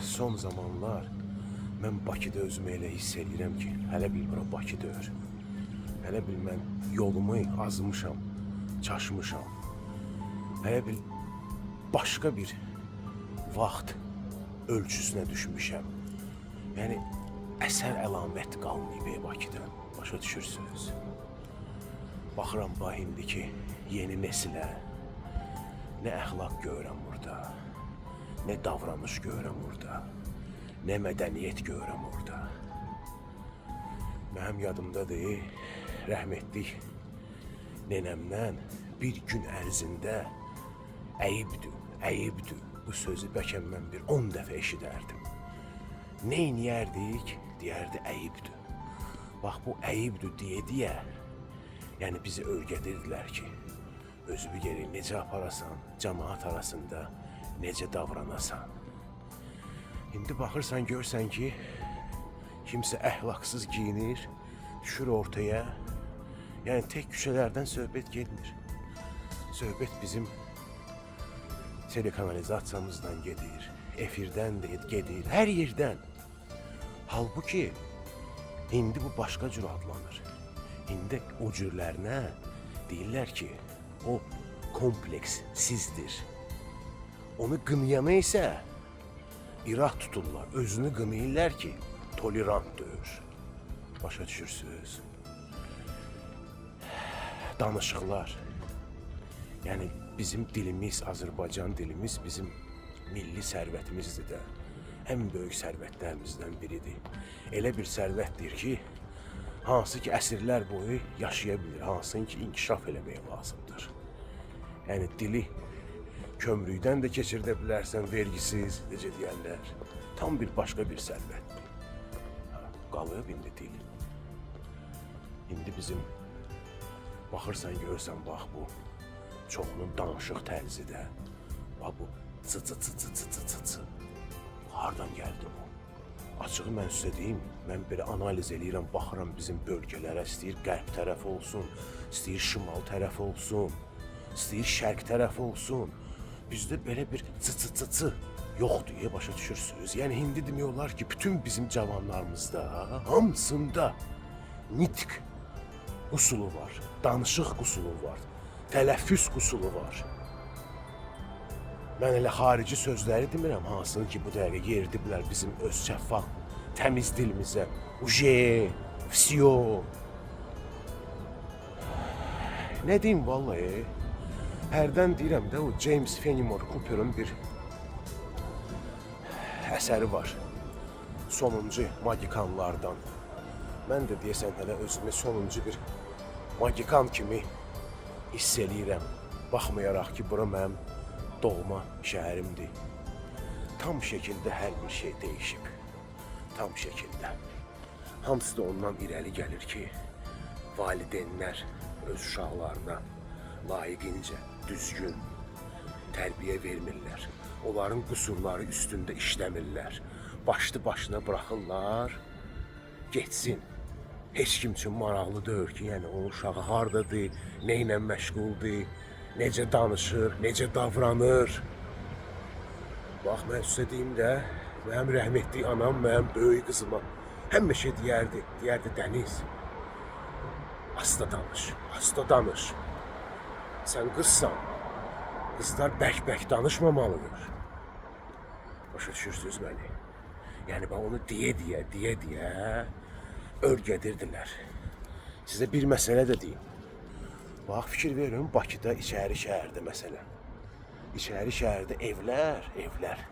Son zamanlar mən Bakıda özümü elə hiss eləyirəm ki, hələ bil bura Bakı deyil. Hələ bil mən yolumu azmışam, çaşmışam. Hələ bil başqa bir vaxt ölçüsünə düşmüşəm. Yəni əsər əlamət qalmayıb Bakıda. Başa düşürsünüz? Baxıram bax indiki yeni nesilə. Nə əxlaq görürəm burada, nə davranış görürəm burada, nə mədəniyyət görürəm orada. Mənim yadımdadır, rəhmətlik nənəmdən bir gün ərzində əyibdir, əyibdir bu sözü bəlkə mən bir 10 dəfə eşidərdim. Nə eləyərdik? Deyərdi əyibdir. Bax bu əyibdir deyə-deyə, yəni bizi öyrədirdilər ki, özünü geri necə aparasan, cəmaət arasında necə davranasan. İndi baxırsan, görsən ki, kimsə əxlaqsız giyinir, düşür ortaya. Yəni tək küçələrdən söhbət getmir. Söhbət bizim telekanalizasiyamızdan gedir, efirdən də gedir, hər yerdən. Halbuki indi bu başqa cür adlanır. İndi o cürlərinə deyirlər ki, o komplekssizdir. Onu qınayanı isə irad tuturlar, özünü qınayırlar ki, tolerantdır. Başa düşürsünüz? Danışıqlar. Yəni bizim dilimiz, Azərbaycan dilimiz bizim milli sərvətimizdir də. Ən böyük sərvətlərimizdən biridir. Elə bir sərvətdir ki, hansı ki əsrlər boyu yaşaya bilir, hansını ki inkişaf eləmək lazımdır. Yəni dili kömrükdən də keçirdə bilərsən vergisiz, necə deyərlər. Tam bir başqa bir sərvətdir. Qalıb indi dil. İndi bizim baxırsan görürsən bax bu çoxunun danışıq tərzi də. Bax bu cı cı cı cı cı cı cı cı. Hardan gəldi bu? Açığı mən sizə deyim, mən belə analiz eləyirəm, baxıram bizim bölgələrə, istəyir qərb tərəfi olsun, istəyir şimal tərəfi olsun, istəyir şərq tərəfi olsun. Bizdə belə bir cı cı cı cı yoxdur, ya başa düşürsünüz? Yəni indi demək olar ki, bütün bizim cavanlarımızda, hamısında nitq qüsuru var, danışıq qüsuru var, tələffüz qüsuru var. Mən elə xarici sözləri demirəm, hansını ki bu dəqiqə yeridiblər bizim öz şəffaf, təmiz dilimizə. Uje, vsyo. Nə deyim vallahi? Hərdən deyirəm də o James Fenimore Cooper'ın bir əsəri var. Sonuncu Magikanlardan. Mən də deyəsən hələ özümü sonuncu bir Magikan kimi hiss eləyirəm. Baxmayaraq ki, bura mənim doğma şəhərimdir. Tam şəkildə hər bir şey dəyişib. Tam şəkildə. Hamısı da ondan irəli gəlir ki, valideynlər öz uşaqlarına layiqincə, düzgün tərbiyə vermirlər. Onların qüsurları üstündə işləmirlər. Başlı başına buraxırlar, getsin. Heç kim üçün maraqlı deyil ki, yəni o uşağı hardadır, nə ilə məşğuldur, necə danışır, necə davranır. Bax, mən sizə deyim də, mənim rəhmətli anam mənim böyük qızıma həmişə deyərdi, deyərdi Dəniz, asta danış, asta danış. Sən qızsan, qızlar bərk-bərk danışmamalıdır. Başa düşürsünüz məni? Yəni bax onu deyə-deyə, deyə-deyə örgədirdilər. Sizə bir məsələ də deyim. Bax, fikir verin, Bakıda içəri şəhərdə məsələn. İçəri şəhərdə evlər, evlər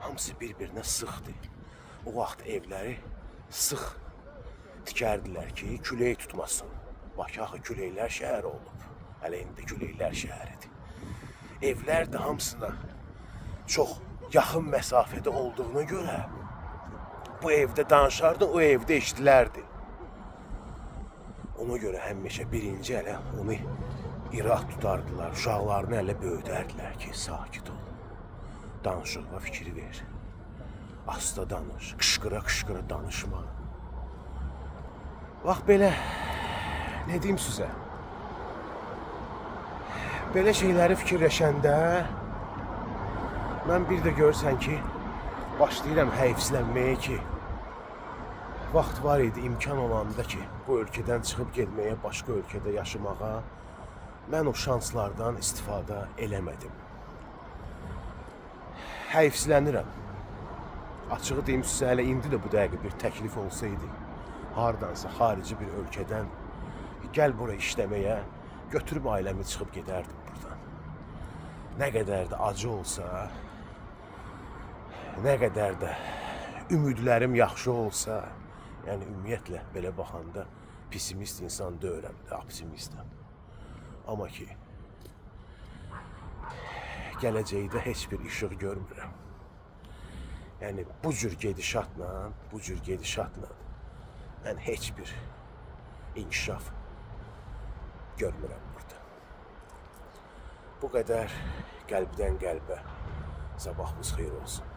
hamısı bir-birinə sıxdır. O vaxt evləri sıx tikərdilər ki, külək tutmasın. Bakı axı küləklər şəhəri olub. Hələ indi küləklər şəhəridir. Evlər də hamısına çox yaxın məsafədə olduğuna görə bu evdə danışardı, o evdə eşidilərdi. Ona görə həmişə birinci hələ onu irad tutardılar. Uşaqlarını hələ böyüdərdilər ki, sakit ol. Danışıqla fikir ver. Asta danış, qışqıra-qışqıra danışma. Bax belə, nə deyim sizə? Belə şeyləri fikirləşəndə mən bir də görürsən ki, Başlayıram həyifslənməyə ki, vaxt var idi, imkan olanda ki, bu ölkədən çıxıb getməyə, başqa ölkədə yaşamağa, mən o şanslardan istifadə eləmədim. Həyifslənirəm. Açığı deyim sizə, hələ indi də bu dəqiqə bir təklif olsaydı, hardansa xarici bir ölkədən gəl bura işləməyə, götürüb ailəmi çıxıb gedərdim buradan. Nə qədər də acı olsa, nə qədər də ümidlərim yaxşı olsa, yəni ümumiyyətlə belə baxanda pessimist insan deyiləm də, optimistəm. Amma ki gələcəkdə heç bir işıq görmürəm. Yəni bu cür gedişatla, mən heç bir inkişaf görmürəm burada. Bu qədər qəlbdən qəlbə. Sabahınız xeyir olsun.